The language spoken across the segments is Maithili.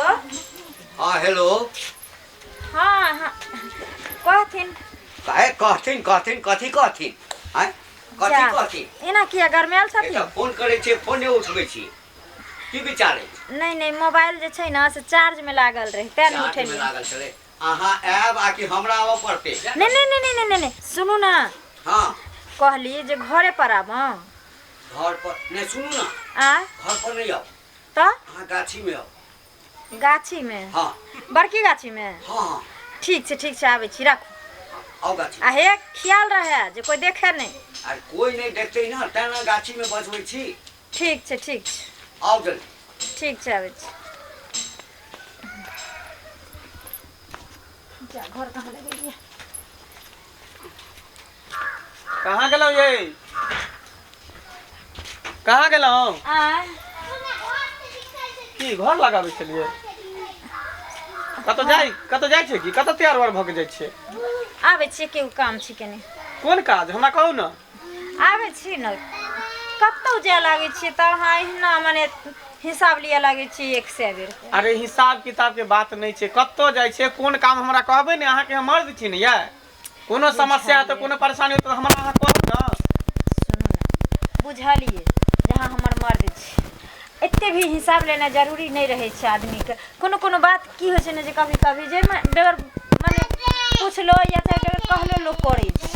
हाँ हेलो। हाँ हाँ, कहथिन। काहे कहथिन कहथिन कथी कहथिन? आँय, कथी जा। कहथिन? एना किया गरमायल छथिन? एकटा फोन करै छियै, फोन नहि उठबै छी, की विचार अछि? नहि नहि, मोबाइल जे छै ने से चार्ज में लागल रहै, तें नहि चार्ज में उठेलियै। लागल छलै। अहाँ आयब आ कि हमरा आबऽ पड़तै? नहि नहि नहि नहि नहि नहि, सुनू ने। हाँ। कहली जे घरे पर आब। घर पर नहि, सुनू ने। आ घर पर नहि आउ। तऽ? अहाँ गाछी में आउ। गाछी में? हाँ। बड़की गाछी में? हाँ हाँ। ठीक छै, ठीक छै, आबै छी, राखू। आउ गाछी। आ हे, ख्याल रहे जे कोई देखे नहि। अरे कोई नहि देखतै ने, तें ने गाछी में बजबै छी। ठीक छै, ठीक छै। आउ जल्दी। ठीक छै, आबै छी। जा, घर कहाँ लगेलियै? कहाँ गेलहुँ ये? कहाँ गेलहुँ? आँय? की घर लगाबै छलियै? कतऽ जाइ, कतऽ जाइ छियै की? कतऽ तैयार उआर भऽ के जाइ छियै? आबै छियै, केओ काम छी कनि। कोन काज, हमरा कहू ने। आबै छी ने। कतहु जाय लागै छियै तऽ अहाँ एहिना मने हिसाब लिअ लागै छियै एक सए बेर। अरे हिसाब किताब के बात नहि छै, कतऽ जाइ छियै, कोन काम, हमरा कहबै ने? अहाँके हम मर्द छी ने यै। कोनो समस्या हेतै, कोनो परेशानी हेतै तऽ हमरा अहाँ कहू ने। सुनू ने, बुझलियै जे अहाँ हमर मर्द छी, एते भी हिसाब लेनाइ जरूरी नहि रहै छै आदमीके। कोनो कोनो बात की होइ छै ने जे कभी कभी जे बेगर मने पुछलो या चाहे बेगर कहलो लोक करै छै।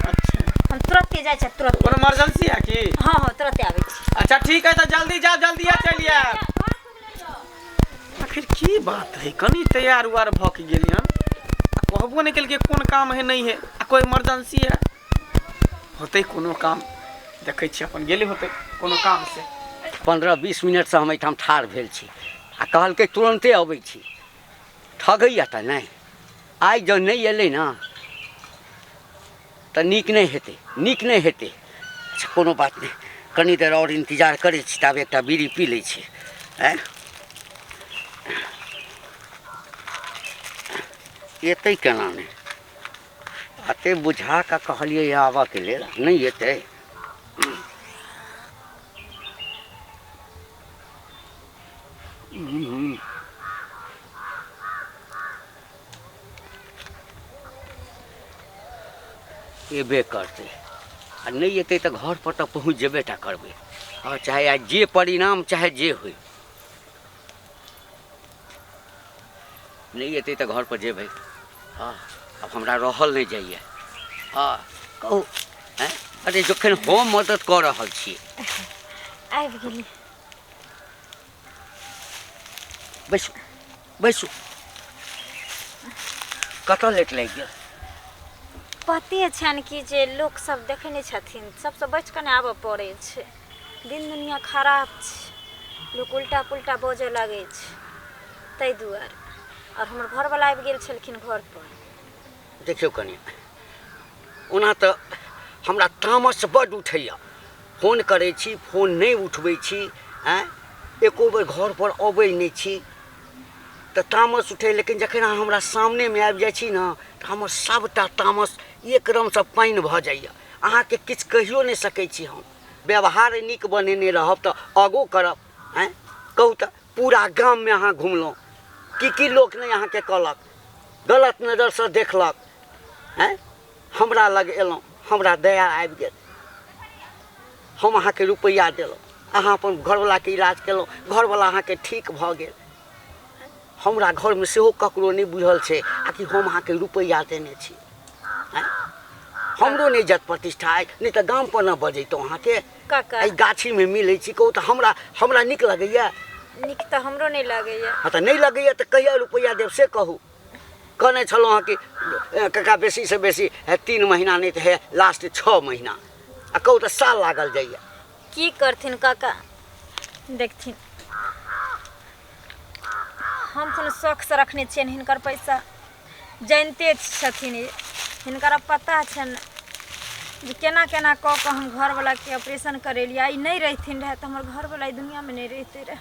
अच्छा। हम तुरन्ते जाइ छी, तुरन्ते। कोनो इमरजेंसी है की? हँ हँ, तुरन्ते आबै छी। अच्छा ठीक है, तऽ जल्दी जाउ, जल्दी चलि आयब। आखिर की बात है, कनी तैयार उआर भऽ के गेली हन आ कहबो नहि केलकै कोन काम है नहि है, आ कोइ इमरजेंसी है होतै कोनो काम। देखै छियै, अपन गेले होतै कोनो काम से। 15-20 मिनटसँ हम एहिठाम ठाढ़ भेल छी आ कहलकै तुरन्ते अबै छी। ठगैया तऽ नहि। आइ जँ नहि एलै ने तऽ नीक नहि हेतै, नीक नहि हेतै। अच्छा कोनो बात नहि, कनी देर आओर इन्तजार करै छी, ताबे एकटा बीड़ी पी लै छी। आँय, एतै केना नहि? एते बुझा कऽ कहलियै आबऽके लेल, नहि एतै? एबे करतै आ नहि एतै तऽ घर पर तऽ पहुँच जेबे टा करबै। हँ, चाहे आइ जे परिणाम चाहे जे होइ, नहि एतै तऽ घर पर जेबै। हँ, आब हमरा रहल नहि जाइए। हँ कहू। आँय, अरे जखन हम मदद कऽ रहल छी। आबि गेली। बैसू बैसू। कतऽ लेट लागि गेल? पते छनि कि जे लोक सब देखै नहि छथिन, सबसँ बचि कऽ ने आबऽ पड़ै छै। दिन दुनिया खराब छै, लोक उल्टा पुल्टा बजऽ लगै छै, ताहि दुआरे। आओर हमर घरवला आबि गेल छलखिन घर पर। देखियौ कनि, ओना तऽ हमरा तामस बड्ड उठैए, फोन करै छी फोन नहि उठबै छी, आँय, एको बेर घरपर अबै नहि छी तऽ तामस उठै। लेकिन जखन अहाँ हमरा सामनेमे आबि जाइ छी ने तऽ हमर सभटा तामस एकदमसँ पानि भऽ जाइए। अहाँके किछु कहियो नहि सकै छी हम। व्यवहार नीक बनेने रहब तऽ अगो करब। आँय कहू तऽ, पूरा गाममे अहाँ घुमलहुँ, की की लोक नहि अहाँके कहलक, गलत नजरसँ देखलक। आँय, हमरा लग एलहुँ, हमरा दया आबि गेल, हम अहाँके रुपैआ देलहुँ, अहाँ अपन घरवलाके इलाज केलहुँ, घरवला अहाँके ठीक भऽ गेल। हमरा घरमे सेहो ककरो नहि बुझल छै आ कि हम अहाँके रुपैआ देने छी। आँय, हमरो नहि इज्जत प्रतिष्ठा अइ, नहि तऽ गामपर ने बजैतहुँ अहाँके। काका, एहि गाछीमे मिलै छी, कहू तऽ हमरा हमरा नीक लगैए? नीक तऽ हमरो नहि लगैए। हँ तऽ नहि लगैए तऽ कहिया रुपैआ देब से कहू। कहने छलहुँ हँ कि काका बेसीसँ बेसी हे 3 महीना, नहि तऽ हे लास्ट 6 महीना, आ कहू तऽ साल लागल जाइए। की करथिन काका, देखथिन, हम कोनो शौकसँ रखने छियनि हिनकर पैसा? जानिते छथिन ई, हिनकर आब पता छनि जे केना केना कऽ कऽ हम घरवलाके ऑपरेशन करेलियै। आइ नहि रहिथिन रहए तऽ हमर घरवला एहि दुनिआँमे नहि रहितै रहए।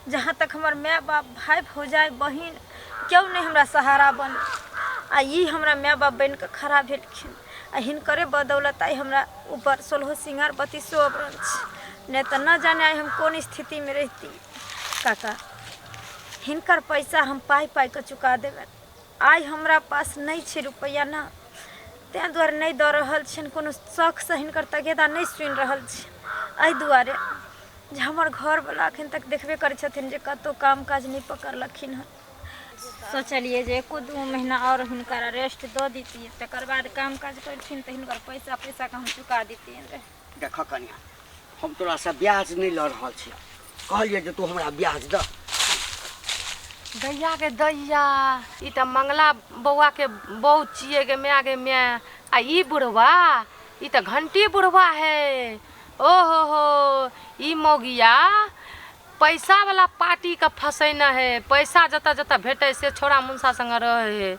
जहाँ तक हमर माय बाप, भाय भौजाइ, बहिन केओ नहि हमरा सहारा बनल, आ ई हमरा माय बाप बनि कऽ खड़ा भेलखिन, आ हिनकरे बदौलत आइ हमरा ऊपर सोलहो सिंगार बत्तीसो अवरण छै, नहि तऽ न जाने आइ हम कोन स्थितिमे रहिती। काका, हिनकर पैसा हम पाइ पाइके चुका देबनि। आइ हमरा पास नहि छै रुपैआ ने, ताहि दुआरे नहि दऽ रहल छियनि। कोनो शौकसँ हिनकर तगेदा नहि सुनि रहल छी, एहि दुआरे जे हमर घरवला एखन तक देखबे करै छथिन जे कतहु काम काज नहि पकड़लखिन हँ। सोचलियै जे एको दू महीना आओर हिनकर रेस्ट दऽ दैतियै, तकर बाद काम काज करथिन तऽ हिनकर पैसा पैसाके हम चुका दैतियनि रहए। देखऽ कनिया, हम तोरासँ ब्याज नहि लऽ रहल छियह, कहलियै जे तू हमरा ब्याज दऽ। दैया गे दैया, ई तऽ मंगला बौआ के बहू छियै गे माय गे माय। आ ई बुढ़वा, ई तऽ घंटी बुढ़वा है। ओ हो हो, ई मौगिया पैसा वाला पार्टी के फसैने है। पैसा जतऽ जतऽ भेटै से छोड़ा मुनसा संगे रहै है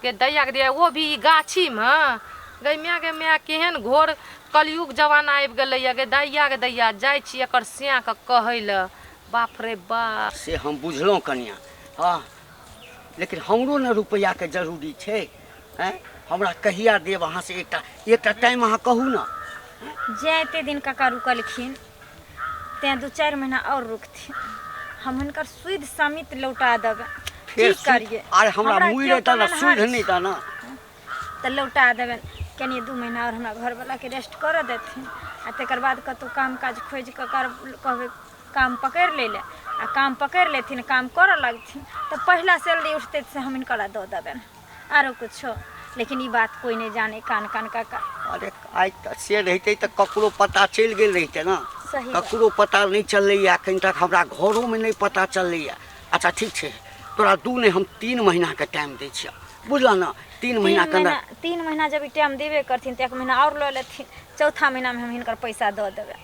गे दैया गे दैया। वो भी ई गाछी में गै माय गे माय, केहन घोर कलयुग जमाना आबि गेलैया गे दैया गे दैया। जाइ छी एकर सियाके कहै लए, बाप रे बाप। से हम बुझलहुँ कनिया, हँ, लेकिन हमरो ने रुपैआके जरूरी छै। आँय, हमरा कहिया देब अहाँ से? एकटा एकटा टाइम अहाँ कहू ने। जे एते दिन काका रुकलखिन तेँ 2-4 महीना आओर रुकथिन, हम हुनकर सुदि समेत लौटा देबै। फेर की करियै? अरे हमरा हमरा मुड़ि केओ एतऽ ने कमेनहार सुधि नहि छै तऽ ने तऽ लौटा देबनि। कनि 2 महीना आओर हमरा घरवलाके रेस्ट करऽ देथिन आ तकर बाद कतहु काम काज खोजि कऽ कर कहबै काम पकड़ि लै लए, आ काम पकड़ि लेथिन, काम करऽ लगथिन तऽ पहिला सैलरी उठतै से हम हिनकरा दऽ देबनि। आरो कुछो, लेकिन ई बात कोइ नहि जाने। कान कान काका। अरे आइ तऽ से रहितै तऽ ककरो पता चलि गेल रहितै ने। सही बात। ककरो पता नहि चललैए एखन तक, हमरा घरोमे नहि पता चललैए। अच्छा ठीक छै, तोरा 2 नहि हम 3 महीनाके टाइम दै छियह, बुझलह ने? 3 3 महीनाके अन्दर। महीना, 3 महीना जब ई टाइम देबे करथिन तऽ 1 महीना आओर लऽ लेथिन, चौथा महीनामे हम हिनकर पैसा दऽ देबै।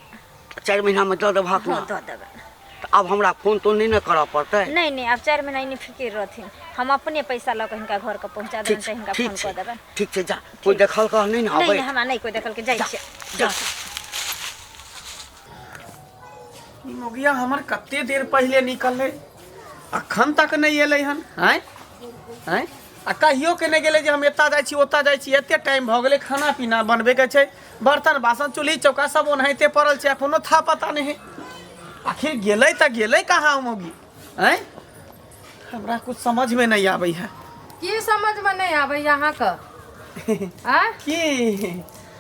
4 महीनामे दऽ देबहक ने? हँ, दऽ देबै। तऽ आब हमरा फोन तोन नहि ने करऽ पड़तै? नहि नहि, आब 4 महीना ई फिकिर रहथिन, हम अपने पैसा लऽ कऽ हिनका घरके पहुँचा ठीक देबनि। छै तऽ हिनका ठीक फोन छै कऽ देबनि। ठीक छै, जा, कोइ देखलकऽ नहि ने? नहि अबै नहि, हमरा नहि कोइ देखलकै, जाइ जा छियै। जा। ई मौगिया हमर कते देर पहिले निकललै, अखन तक नहि एलै हन। आँय आँय, आ कहियो के नहि गेलै जे हम एतऽ जाइ छी ओतऽ जाइ छी। एते टाइम भऽ गेलै, खाना पीना बनबैके छै, बर्तन बासन चूल्ही चौका सब ओनाहिते पड़ल छै, कोनो था पता नहि है। आखिर गेलै तऽ गेलै कहाँ ओ मौगी? आँय, हमरा कुछ समझमे नहि आबै है। की समझमे नहि आबैया अहाँके? आँय की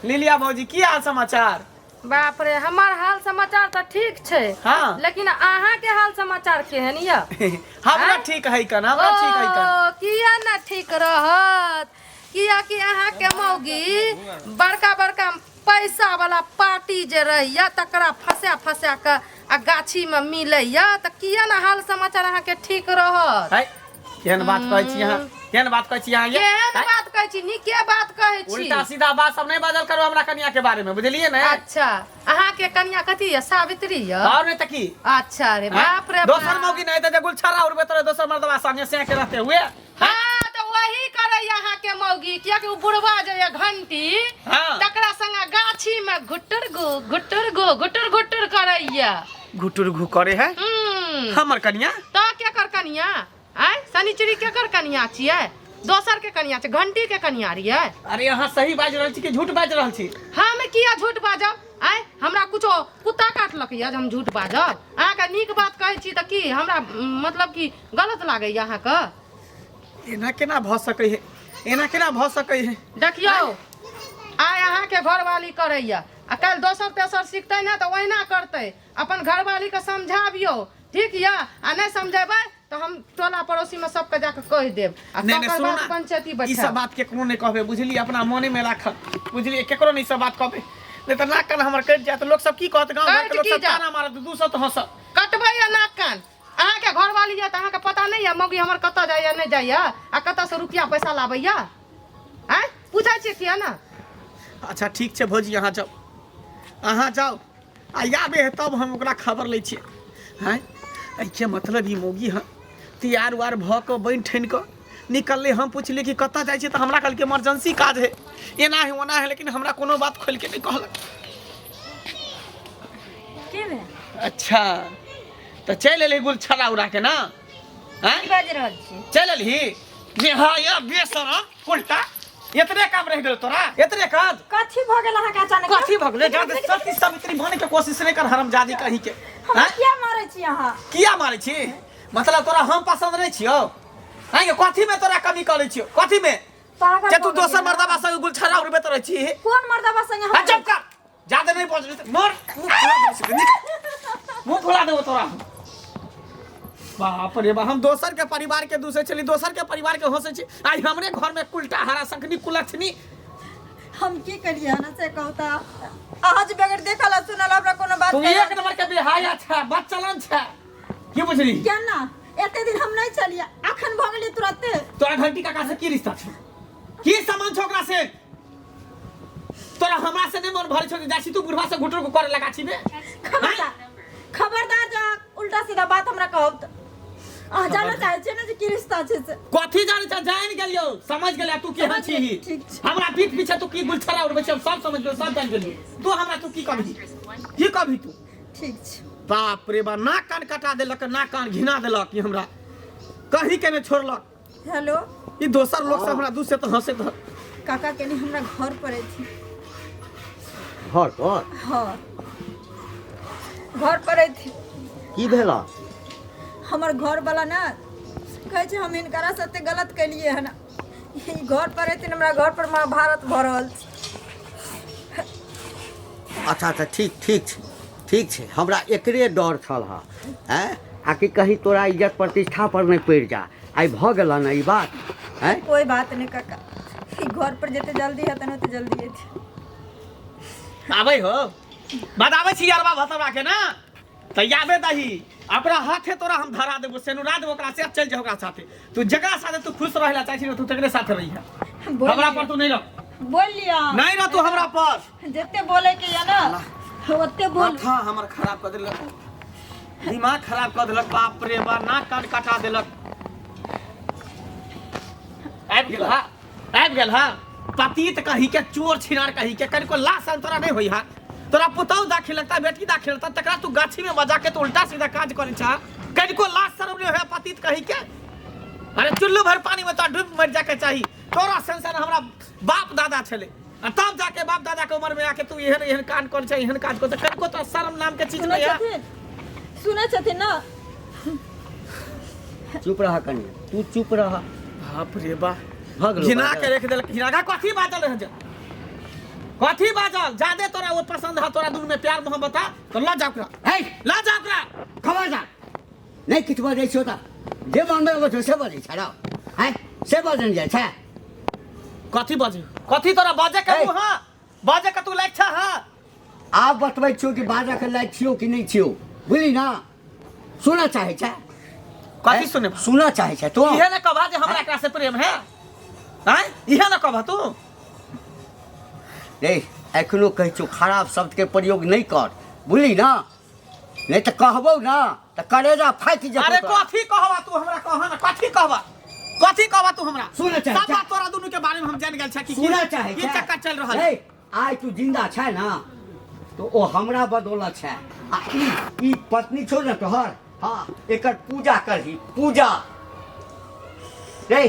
लिलिया भौजी, की हाल समाचार? बाप रे, हमर हाल समाचार तऽ ठीक छै। हाँ। लेकिन अहाँके हाल समाचार केहन यऽ? हमरा ठीक है कन, हमरा ठीक है कन। ओ किया ने ठीक रहत, कियाकि अहाँके मौगी बड़का बड़का पैसा वाला पार्टी जे रहैया तकरा फंसा फंसा कऽ आ गाछी में मिलैया, तऽ किया ने हाल समाचार अहाँके ठीक रहत? है, केहन बात कहै छी अहाँ, केहन बात कहै छी अहाँ ये? केहन है? बात कहै छी? नीके बात कहै छी। उल्टा सीधा बात सब नहि बाजल करू हमरा कनिया के बारे में, बुझलियै ने? अच्छा, अहाँके कनिया कथी यऽ, सावित्री यऽ? और नहीं तऽ की? अच्छा रे हैं? बाप रे दोसर बाप। मौगी नहीं तऽ जे गुलछर्रा उड़बैत रहे दोसर मर्दवा संगे से के रहते हुए। हाँ तऽ वही करैया अहाँके मौगी, कियाकि ओ बुढ़वा जे यऽ घंटी हाँ। तकरा संगे गाछी में घुटर गो घुटर गो घुटर घुटर करैया। घुटुर घु करे है हमर कनिया? तऽ केकर कनिया? आँय, शनिचरी केकर कनिया छियै? दोसर के कनिया छै, घंटी के कनिया रहियै। अरे अहाँ सही बाजि रहल छी कि झूठ बाजि रहल छी? हम किया झूठ बाजब? आँय, हमरा कुछो कुत्ता काटलक यऽ जे हम झूठ बाजब? अहाँके नीक बात कहै छी तऽ की हमरा मतलब की गलत लागैया अहाँके? एना केना भऽ सकै है, एना केना भऽ सकै है? देखियौ, आइ अहाँके घरवाली करैया आ काल्हि दोसर तेसर सिखतै ने तऽ ओहिना करतै। अपन घरवालीके समझाबियौ, ठीक यऽ? आ नहि समझेबै तऽ हम टोला पड़ोसीमे सबके जाके कहि देब आ नहीं नहीं, तकर सुनू बाद ना, पंचायती ई सब बैठायब। बात केकरो नहीं कहबे, बुझलियै? अपना मने में राखब, बुझलियै? केकरो नहीं ई सब बात कहबे, नहीं तऽ नाक कान हमर कटि जायत। लोक सब की कहत? गाँव घरके कटि लोक की सब जायत? ताना मारत, दूसत, हंसत। कटबै या नाक कान? अहाँके घरवाली यऽ तऽ अहाँके पता नहि यऽ मौगी हमर कतऽ जाइया नहि जाइया आ कतऽसँ रुपया पैसा लाबैया? आँय, पूछै छियै किया ने? अच्छा ठीक छै भौजी, अहाँ जाउ, अहाँ जाउ, आ आबे है तब हम ओकरा खबर लै छियै। हँ, एहिके मतलब ई मौगी हँ तैयार उआर भऽ कऽ बनि ठनि कऽ निकललै। हम पुछलियै कि कतऽ जाइ छियै तऽ हमरा कहलकै इमरजेंसी काज है, एना है ओना है, लेकिन हमरा कोनो बात खोलि के नहि कहलक। की भेल? अच्छा तऽ चलि एलही गुलछर्रा उड़ा के ना? आँय, की बाजि रहल छी? चलि एलही नेहाया बेसरम उल्टा। एतने काम रहि गेल तोरा, एतने काज? कथी भऽ गेल अहाँके अचानक? कथी भऽ गेलै? जादे सती सावित्री बने के कोशिश नहि कर, हरामजादी कहीं के। हमरा आँय? किया मारै छी अहाँ? किया मारै छी? मतलब तोरा हम पसंद नहीं छियो आइ गे कथी में तोरा कमी करै छियो कथी में पागल जे तू भऽ गेलियै दोसर ना। मर्दबा संग गुलछर्रा उड़बैत रहै छी कोन मर्दबा संगे हम आ चुप कर ज्यादा नहीं पहुंच मर मुंह फुला देबो निक। मुंह फुला देबो तोरा बाप रे बा हम दोसर के परिवार के दूसरे छली दोसर के परिवार के हंसै छी आइ हमरे घर में कुलटा हरा संखनी कुलक्षणी हम की करिए ना से कहू त अहाँ जे बगैर देखल आ सुनल हमरा कोनो बात तू कहिया एक नंबर के बेहाया छै बच्चलन छै की बुझली केना एते दिन हम नहीं छलियै अखन भऽ गेलियै तुरते तोरा घंटी काका से की रिश्ता छौ की संबंध छौ ओकरा से तोरा हमरा से नहीं मन भरे छौ जाइ छी तू बुढ़वा से घुटुर करे लगा छी बे खबरदार खबरदार जा उल्टा सीधा बात हमरा कहब तऽ अहाँ जानै चाहै छियै ने जे की रिश्ता छै से कथी जानै छ जान गेलियौ समझ गेलियौ तू केहन समझ छी गेलियै, ठीक छै। हमरा पीठ पीछे तू की गुलछड़ा उड़बै छै हम सब समझ गेलियौ सब जान गेलियौ तू हमरा तू की कहबी की कहबी तू ठीक छै बाप रे बा नाक कान कटा देलक नाक कान घिना देलक ई हमरा कहीं के नहि छोड़लक हेलो ई दोसर लोग सब हमरा दूर से तऽ हंसैत रहत। काका कनि हमरा घर पर अथी घर पर हाँ घर पर अथी की भेल हमर घरवला ने कहै छै हम हिनकरा साथे गलत केलियै हन ई घर पर अयथिन हमरा घर पर महाभारत भऽ रहल छै अच्छा अच्छा ठीक ठीक छै ठीक छै हमरा एकरे डर छल हँ आँय आ कि कहीं तोरा इज्जत प्रतिष्ठा पर नहि पड़ि जा आइ भऽ गेल ने ई बात आँय कोइ बात नहि काका ई घर पर जते जल्दी हेतन ओते जल्दी अयथिन आबै हो बताबै छी अरबा भतबा के ना तऽ याबे दही अपना हाथे तोरा हम धरा देबो सेनुरा देबो ओकरा से चल जा ओकरा साथे तू जकरा साथे तू खुश रहला चाहै छी तू तकरे साथे रहिहे बोल हमरा लिअ। पर तू नहीं रह बोल लिअ नहीं रह तू हमरा पर जते बोले के या ना ओते बोल माथा हमर खराब कर देलक दिमाग खराब कर देलक बाप रे बा नाक कान कटा देलक आबि गेल हा आबि गेल हा पतित कही के चोर छिनार कही के कनिको लाज शरम तोरा नहीं होई हा तोरा पुतहु दाखिल लगता बेटी दाखिल लगता तकरा तू गाछी में बजा के तू उल्टा सीधा काज करै छा कनिको लाज शरम नहीं होई पतित कही के अरे चुल्लू भर पानी में तोरा डूब मर जाके चाही तोरा सन हमरा बाप दादा छले आ तब जाके बाप दादा के उम्र में आके तू एहन एहन कांड कर छै एहन काज कर छै कनिको तोरा शर्म नाम के चीज सुनै नहीं है छथिन सुनै छथिन ना चुप रह कनि तू चुप रह बाप रे बा भऽ गेलौ घिना बाजल। के रख देलक घिना के कथी बाजल रह जा कथी बाजल जादे तोरा वो पसंद है तोरा दुनू में प्यार मोहब्बत है तो ल जा ओकरा हे ल जा ओकरा खबरदार नहि किछु बजै छियौ तऽ जे मनमे अबै छौ से बजै छै रौ आँय से बजन जाइ छै कथी बजे कथी तोरा बाजे के हे। मुँह हाँ बाजे के तू लायक छा हाँ आब बतबै छियौ कि बाजऽके लायक छियौ कि नहि छियौ बुझली ना सुनऽ चाहै छै कथी सुने सुनऽ चाहै छै तू इहे ने कहबा जे हमरा एकरा से प्रेम है आँय इहे ने कहबा तू रे एखनो कहै छियौ खराब शब्दके प्रयोग नहि कर बुझली ना नहि तऽ कहबौ ना तऽ करेजा फाटि जेतौ अरे तोरा। कथी कहबा तू हमरा कह ना कथी कहबा कथी कहबा तू हमरा सुनऽ चाहै सब छै। बात तोरा दुनू के बारे में हम जान गेल छै कि सुनऽ चाहै की छै। चक्कर चल रहल है हे, आइ तू जिंदा छै ना तो ओ हमरा बदौलत छै आ ई ई पत्नी छौ ने तोहर हाँ एकर पूजा करही पूजा रे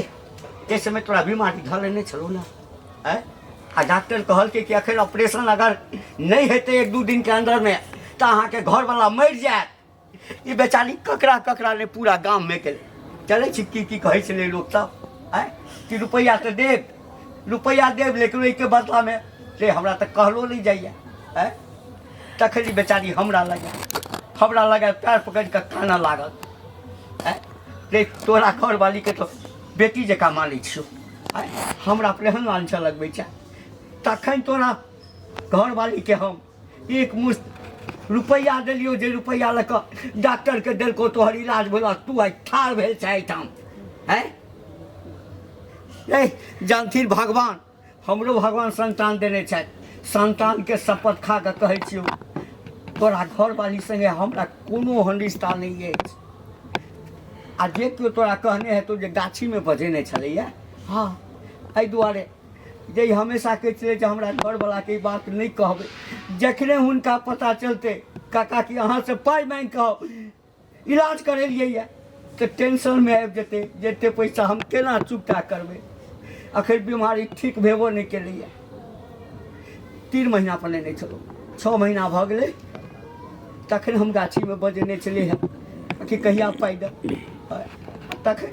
जे समय तोरा बीमारी धऽ लेने छलौ ने आँय आ डॉक्टर कहलकै कि अखन ऑपरेशन अगर नहि हेतै एक दू दिनके अन्दरमे तऽ अहाँके घरवला मरि जायत ई बेचारी ककरा ककरा नहि पूरा गाममे गेलै चलै छी की की कहै छलै लोकसभ आँय कि रुपैआ तऽ देब रुपैआ देब लेकिन ओहिके बदलामे से हमरा तऽ कहलो नहि जाइए आँय तखन ई बेचारी हमरा लग हमरा लग पैर पकड़ि कऽ कानऽ लागल आँय रे तोरा घरवालीके तऽ बेटी जकाँ मानै छियौ आँय हमरा पर एहन लांछन लगबै छै तखन तोरा घरवालीके हम एक मुश्त रुपैआ देलियौ जे रुपैआ लऽ कऽ डॉक्टरके देलकौ तोहर इलाज भेलौ तू आइ ठाढ़ भेल छै एहिठाम आँय ए जानथिन भगवान हमरो भगवान संतान देने छथि संतानके शपथ खा कऽ कहै छियौ तोरा घरवाली सङ्गे हमरा कोनो ओहन रिश्ता नहि अछि आ जे केओ तोरा कहने हेतौ जे गाछीमे बजेने छलैए हँ एहि दुआरे जे ई हमेशा कहै छलै जे हमरा घरवलाके ई बात नहि कहबै जखने हुनका पता चलतै काका कि अहाँसँ पाइ माँगि कऽ इलाज करेलियै यऽ तऽ टेंशनमे आबि जेतै जे एतेक पैसा हम केना चुकता करबै अखन बीमारी ठीक भेबो नहि केलैए 3 महीना पर लेने छलहुँ 6 महीना भऽ गेलै तखन हम गाछीमे बजेने छलियै हँ कि कहिया पाइ देब। तखन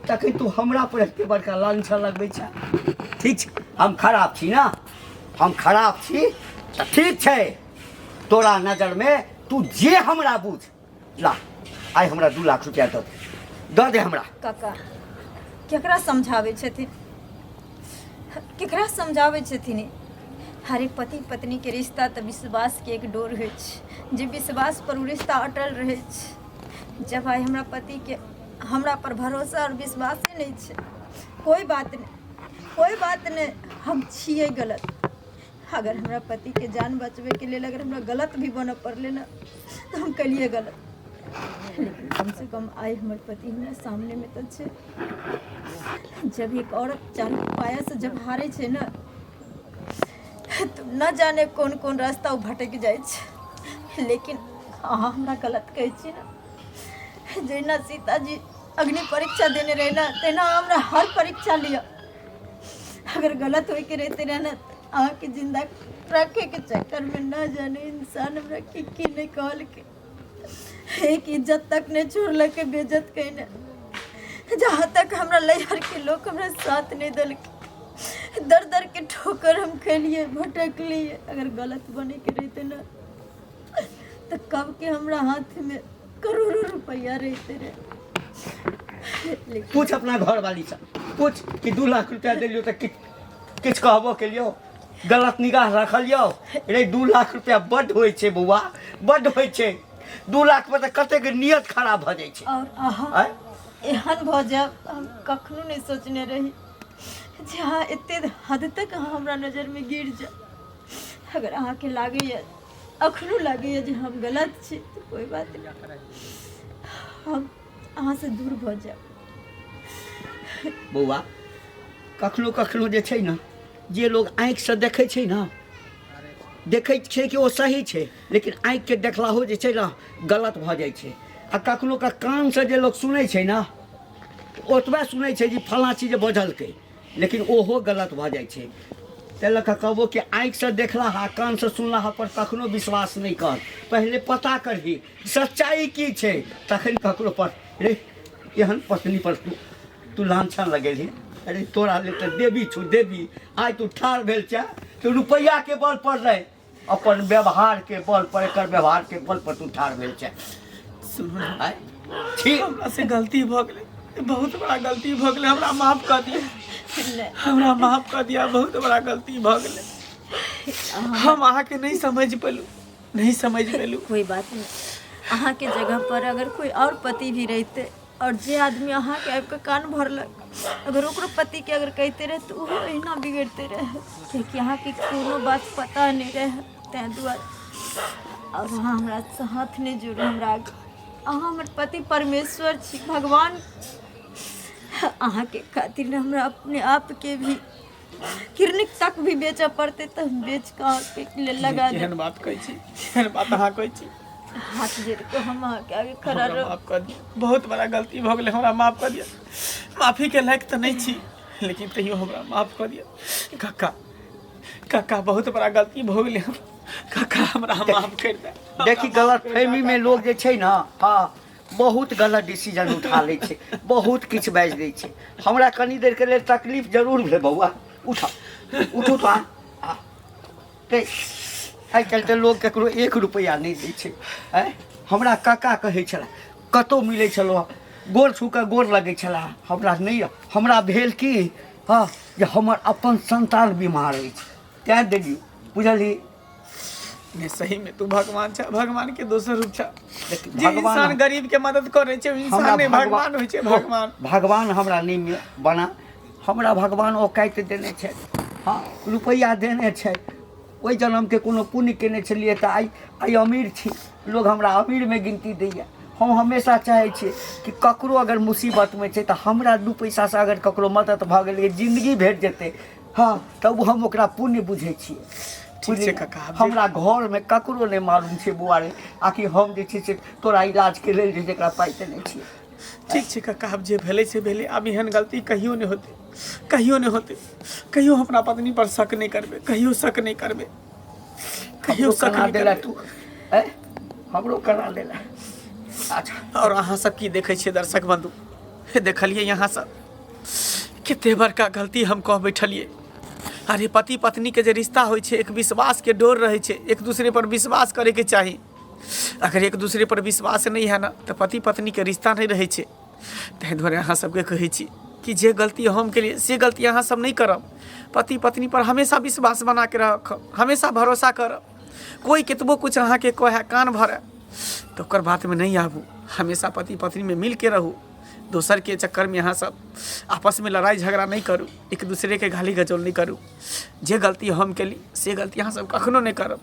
तखन तू हमरा पर एते बड़का लांछन लगबै छै। ठीक छै, हम खराब छी ने, हम खराब छी तऽ ठीक छै, तोरा नजरमे तू जे हमरा बुझ। ला आइ हमरा 2 लाख रुपया दऽ दे, दऽ दे हमरा। काका, केकरा समझाबै छथिन, केकरा समझाबै छथिन? हरे पति पत्नी के रिश्ता तऽ विश्वास के एक डोर होइ छै, जे विश्वास पर ओ रिश्ता अटल रहै छै। जब आइ हमरा पति के हमरा पर भरोसा और विश्वासे नहि छै, कोई बात नहि, कोई बात नहि, हम छियै गलत। अगर हमरा पति के जान बचबै के लेल अगर हमरा गलत भी बनऽ पड़लै ने, तऽ हम केलियै गलत, लेकिन कम से कम आइ हमर पति हमरा सामने मे तऽ छै। जब एक औरत चालू पाया से जब हारे छै ने, तऽ न जाने कोन कोन रास्ता ओ भटकि जाइ छै। लेकिन अहाँ हमरा गलत कहै छी ने, जहिना सीताजी अग्नि परीक्षा देने रहै ने, तहिना हमरा हर परीक्षा लिअ। अगर गलत होइके रहिते रहै ने, अहाँके जिंदा रखैके चक्करमे न जाने इंसान हमरा की की नहि कहलकै। एक इज्जत तक नहि छोड़लकै बेइज्जत कयने। जहाँ तक हमरा नैहरके लोक हमरा साथ नहि देलकै, दर दर के ठोकर हम खेलियै, भटकलियै। अगर गलत बनैके रहिते ने, तऽ कब के हमरा हाथमे करोड़ों रुपैआ रहिते रहे, लेकिन पूछ अपना घरवाली से, पूछ कि 2 लाख रुपया देलियो तऽ किछु किछु कहबो केलियो, गलत निगाह रखलियो? रे, 2 लाख रुपया बड्ड होइ छै बौआ, बड्ड होइ छै। 2 लाख पर तऽ कतेक नियत खराब भऽ जाइ छै। और अहाँ आँय? एहन भऽ जायब, हम कखनो नहि सोचने रही जे अहाँ एते हद तक अहाँ हमरा नजरमे गिर जायब। अगर अहाँके लागैए, अखनो लागैए जे हम गलत छी, तऽ कोइ बात नहि, हम अहाँसँ दूर भऽ जायब। बौआ, कखनो कखनो जे छै ने, जे लोग आँखिसँ देखै छै ने, देखै छै कि ओ सही छै, लेकिन आँखिके देखलाहो जे छै ने गलत भऽ जाइ छै। आ कखनो के कानसँ जे लोग सुनै छै ने, ओतबे सुनै छै जे फलाँ चीज बजलकै, लेकिन ओहो गलत भऽ जाइ छै। ताहि लऽ कऽ कहबो कि आँखिसँ देखलाहा, कानसँ सुनलाहा पर कखनो विश्वास नहि कर। पहिले पता करही सच्चाइ की छै, तखन ककरो पर। रे, एहन पत्नी पर तू तू लांछन लगेलही? अरे, तोरा लेल तऽ देवी छौ, देवी। आइ तू ठाढ़ भेल छै तऽ रुपैआके बल पर नहि, अपन व्यवहारके बल पर, एकर व्यवहारके बल पर तू ठाढ़ भेल छै। सुनू ने। आइ ठीक। हमरा से गलती भऽ गेलै, बहुत बड़ा गलती भऽ गेलै, हमरा माफ कऽ दिअ। नहि। हमरा माफ कऽ दिअ, बहुत बड़ा गलती भऽ गेलै। हम अहाँके नहि समझ पेलहुँ, नहीं समझ पेलहुँ। कोई बात नहीं। अहाँके जगह पर अगर कोई और पति भी रहिते और जे आदमी अहाँके आबि कऽ कान भरलक, अगर ओकरो पतिके अगर कहिते रहे, तऽ ओहो एहिना बिगड़ते रहे, कियाकि अहाँके कोनो बात पता नहि रहै ताहि दुआरे। और अहाँ हमरा से हाथ नहि जोड़ू हमरा आगे। अहाँ हमर पति परमेश्वर छी, भगवान। अहाँके खातिर हमरा अपने आपके भी किडनी तक भी बेचऽ पड़तै तऽ हम बेच कऽ अहाँके लेल लगा देब। केहन बात कहै छी, केहन बात अहाँ कहै छी? हाथ जोड़ कऽ हम अहाँके आगे खड़ा हमरा रहब। माफ कऽ दिअ, बहुत बड़ा गलती भऽ गेलै, हमरा माफ कऽ दिअ। माफीके लायक तऽ नहि छी, लेकिन तैयो हमरा माफ कऽ दिअ काका। काका, बहुत बड़ा गलती भऽ गेलै काका, हमरा माफ करि दे। देखी, गलत फहमी में लोग जे छै ने, हाँ, बहुत गलत डिसीजन उठा लै छै, बहुत किछु बाजि दै छै। हमरा कनी देरके लेल तकलीफ जरूर भेल। बौआ, उठ, उठू तो। आ ते आइ काल्हि तऽ लोक ककरो 1 रुपैआ नहि दै छै। आँय, हमरा काका कहै छलै, कतहु मिलै छलहुँ, गोर छू कऽ गोर लगै छलै हमरा। नहि, हमरा भेल कि हँ जे हमर अपन संतान बीमार अछि, तैँ देलियै, बुझलही? नहीं, सही में तू भगवान छ, भगवान के दोसर रूप छ। देखी, जे भगवान इंसान गरीब के मदद करे छै, ओ हमरा इंसान नहीं, भगवान होइ छै, भगवान। भगवान हमरा नहि बना, हमरा भगवान औकाति देने छै, हँ, रुपैआ देने छै। ओहि जन्मके कोनो पुण्य केने छलियै तऽ आइ आइ अमीर छी, लोग हमरा अमीरमे गिनती दैए। हम हमेशा चाहै छियै कि ककरो अगर मुसीबतमे छै तऽ हमरा 2 पैसासँ अगर ककरो मदद भऽ गेलै, जिन्दगी भेट जेतै, हँ, तऽ ओ हम ओकरा पुण्य बुझै छियै। ठीक छै काका, आब जे- हमरा घरमे ककरो नहि मालूम छै बौआ रे, आकि हम जे छै से तोरा इलाजके लेल जे छै एकरा पाइ देने छियै। ठीक छै काका, आब जे भेलै से भेलै। आब एहन गलती कहियो नहि होतै, कहियो नहि होतै। कहियो हम अपना पत्नी पर शक नहि करबै, कहियो शक नहि करबै, कहियो हमरो शक कना नहि देला करबै। तू, ऐ हमरो कना देला। अच्छा। और अहाँ सब की देखै छियै दर्शक बंधु, देखलियै अहाँ सब कते बड़का गलती हम कह बैठलियै। अरे पति पत्नी के जे रिश्ता होइ छै, एक विश्वास के डोर रहै छै, एक दूसरे पर विश्वास करे के चाही। अगर एक दूसरे पर विश्वास नहीं है ना तऽ पति पत्नी के रिश्ता नहीं रहै छै। ताहि दुआरे अहाँ सबके कहै छी कि जे गलती हम केलियै से गलती अहाँ सब नहि करब। पति पत्नी पर हमेशा विश्वास बना के रखब, हमेशा भरोसा करब। कोई कतबो कुछ अहाँके कहै, कान भरै, तऽ ओकर बातमे नहि आबू। हमेशा पति पत्नीमे मिलके रहू। दोसरके चक्करमे अहाँ सब आपसमे लड़ाइ झगड़ा नहि करू, एक दूसरेके गाली गजौल नहि करू। जे गलती हम केली से गलती अहाँ सब कखनो नहि करब।